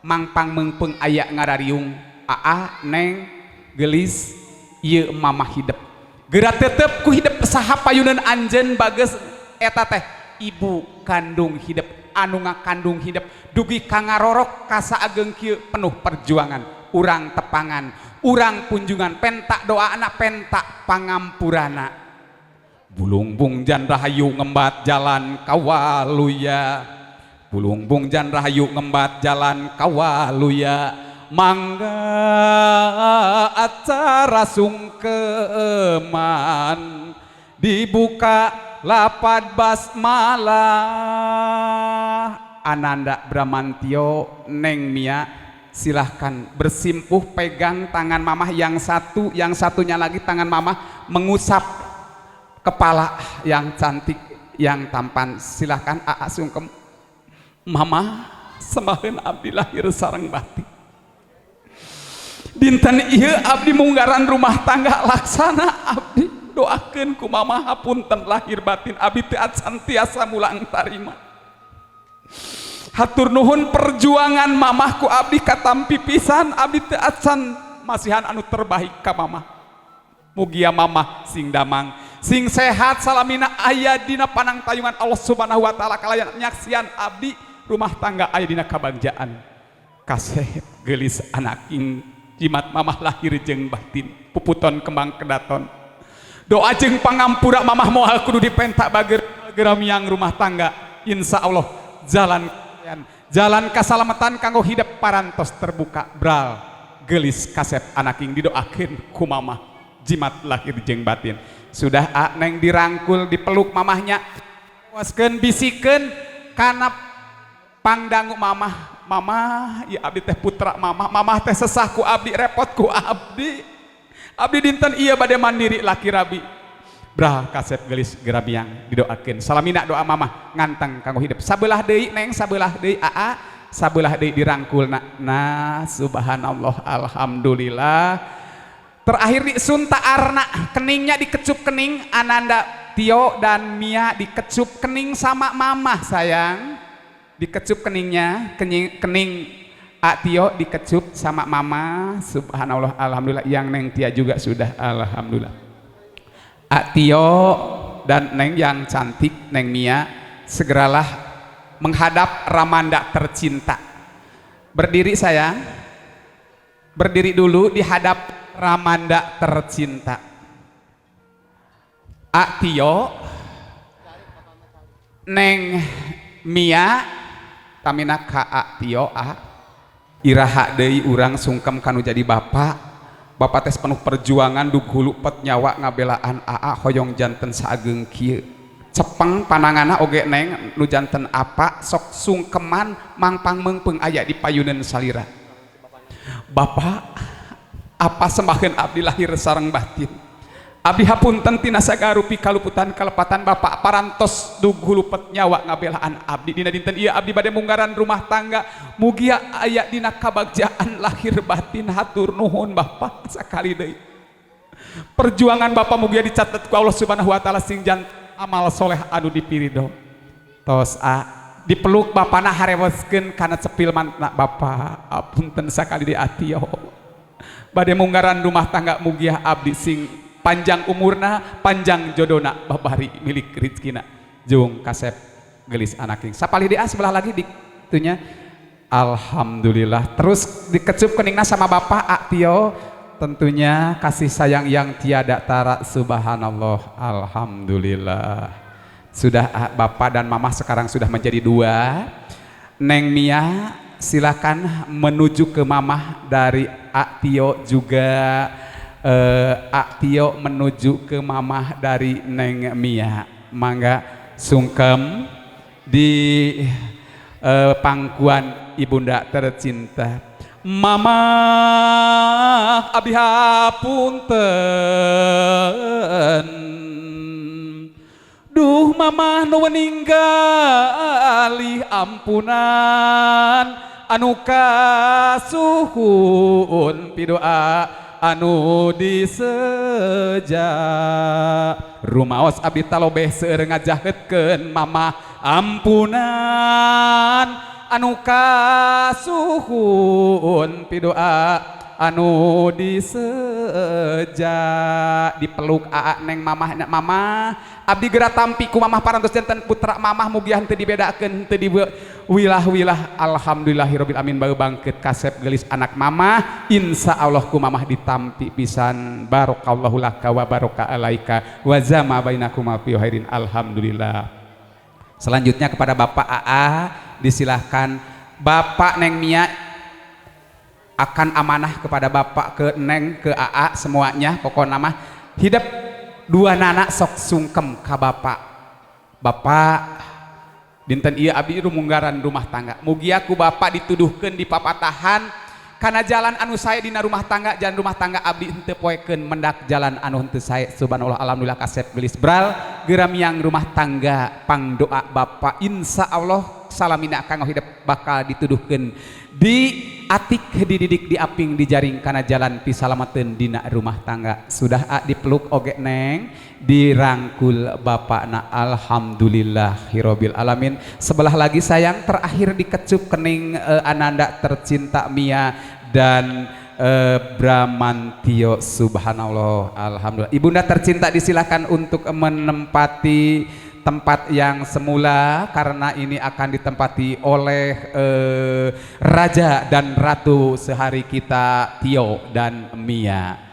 Mangpang meungpeung aya ngarariung. Aa, Neng, gelis, ieu mamah hidep. Geura tetep ku hidep saha payuneun anjeun bageus eta teh ibu kandung hidep anu ngakandung hidep dugi ka ngarorok ka saageng kieu penuh perjuangan. Urang tepangan, urang punjungan, penta doana, penta pangampurana. Bulungbung jan rahayu ngembat jalan kawaluya. Bulungbung jan rahayu ngembat jalan kawaluya. Mangga acara sungkeman dibuka lapad basmalah. Ananda Bramantio, Neng Mia, silahkan bersimpuh, pegang tangan mamah yang satu, yang satunya lagi tangan mamah mengusap kepala yang cantik, yang tampan. Silahkan Aa sungkem. Mama, sembahin abdi lahir sareng batin. Dinten ieu abdi munggaran rumah tangga laksana abdi doakeun ku mama, hapunten lahir batin abdi teu acan tiasa mulang tarima. Hatur nuhun perjuangan mamah ku abdi katampi pisan, abdi teu acan masihan anu terbaik ka mamah. Mugia mamah sing damang, sing sehat salamina, aya dina panangtayungan Allah Subhanahu wa taala, kalayan nyaksian abdi rumah tangga aya dina kabagjaan. Kasep geulis anaking jimat mamah lahir jeung batin, puputon kembang kedaton. Doa jeung pangampura mamah moal kudu dipenta bager geramiang rumah tangga. Insya Allah jalan jalan kasalamatan kanggo hidup parantos terbuka. Bral gelis kasep anaking didoakeun ku mamah jimat lahir jeung batin. Sudah a Neng, dirangkul, dipeluk mamahnya, waskeun, bisikeun kana pangdangu mamah. Mamah ya, abdi teh putra mamah, mamah teh sesah ku abdi, repot ku abdi. Abdi dinten ieu bade mandiri laki rabi. Brah kasep gelis geramiang didoakeun salamina, doa mamah nganteng kanggo hidup. Sabelah deui Neng, sabelah deui Aa, sabelah deui dirangkulna. Nah, subhanallah, alhamdulillah. Terakhir di sunta arna keningnya, dikecup kening Ananda Tio dan Mia, dikecup kening sama mamah sayang, dikecup keningnya, kening, kening A Tio dikecup sama mama. Subhanallah, alhamdulillah. Yang Neng Tia juga sudah, alhamdulillah. A Tio dan Neng yang cantik, Neng Mia, segeralah menghadap Ramanda tercinta. Berdiri sayang, berdiri dulu di hadap Ramanda tercinta. A Tio, Neng Mia, tamina ka A Tio. A, iraha deui urang sungkem kanu jadi bapak? Bapak tes penuh perjuangan dug hulu pet nyawa ngabelaan aa hoyong janten saageng kieu. Cepeng panangana oge Neng nu janten apa sok sungkeman mangpang meungpeung aya di payuneun salira. Bapak, apa sembaheun abdi lahir sareng batin. Abdi hapunten tina sagarupi kaluputan kalepatan. Bapak parantos dug hulu pet nyawa ngabelaan abdi. Dina dinten ieu abdi bade munggaran rumah tangga, mugia aya dina kabagjaan lahir batin. Hatur nuhun Bapak sakali deui. Perjuangan Bapak mugia dicatat ku Allah Subhanahu wa taala sing janten amal soleh anu dipirido. Tos a, dipeluk bapana, harewoskeun kana cepil mantna bapak. Apunten sakali di Atio bade munggaran rumah tangga, mugia abdi sing panjang umurna, panjang jodona, babari milik rizkina. Jung kasep gelis anaking. Sapalih di sebelah lagi di itunya. Alhamdulillah. Terus dikecup keningna sama bapak Atio, tentunya kasih sayang yang tiada tara. Subhanallah, alhamdulillah. Sudah ah, bapak dan mama sekarang sudah menjadi dua. Neng Mia silakan menuju ke mamah dari Atio, juga Atio menuju ke mamah dari Neng Mia. Mangga sungkem di pangkuan ibunda tercinta. Mama, abdi hapunten. Duh mama nu ninggali ampunan anu kasuhun, pidoa anu diseja. Rumaos abdi talobeh seueur ngajahetkeun mama, ampunan. Anu kasuhun pidoa anu diseja. Dipeluk aa, neng, mamah. Mamah, abdi geura tampi ku mamah parantos janten putra mamah. Mugia henteu dibedakeun, henteu di wilah-wilah. Alhamdulillahirabbil alamin, bau bangkit kasep gelis anak mamah. Insya Allah ku mamah ditampi pisan. Barakallahu laka wa baraka alaika wa jama'a bainakuma fi khairin. Alhamdulillah. Selanjutnya kepada Bapak AA disilahkan. Bapak Neng Mia akan amanah kepada Bapak, ke Neng, ke AA semuanya. Pokokna mah hidup dua nana sok sungkem ka Bapak. Bapak, dinten ieu abdi rumunggaran rumah tangga. Mugia ku Bapak dituduhkeun, dipapatahan karena jalan anu sae dina rumah tangga. Jalan rumah tangga abdi henteu poekeun mendak jalan anu henteu sae. Subhanallah, alhamdulillah, kasep gelis bral geura miang rumah tangga. Pangdoa Bapak, insya Allah salamina kanggo hidup bakal dituduhkeun, di atik, dididik, diaping, dijaring kana jalan pisalamateun dina rumah tangga. Sudah a, dipeluk oge neng, dirangkul bapakna. Alhamdulillah hirobil alamin. Sebelah lagi, sayang, terakhir dikecup kening ananda tercinta Mia dan Bramantio. Subhanallah, alhamdulillah. Ibunda tercinta disilahkan untuk menempati tempat yang semula karena ini akan ditempati oleh raja dan ratu sehari kita, Tio dan Mia.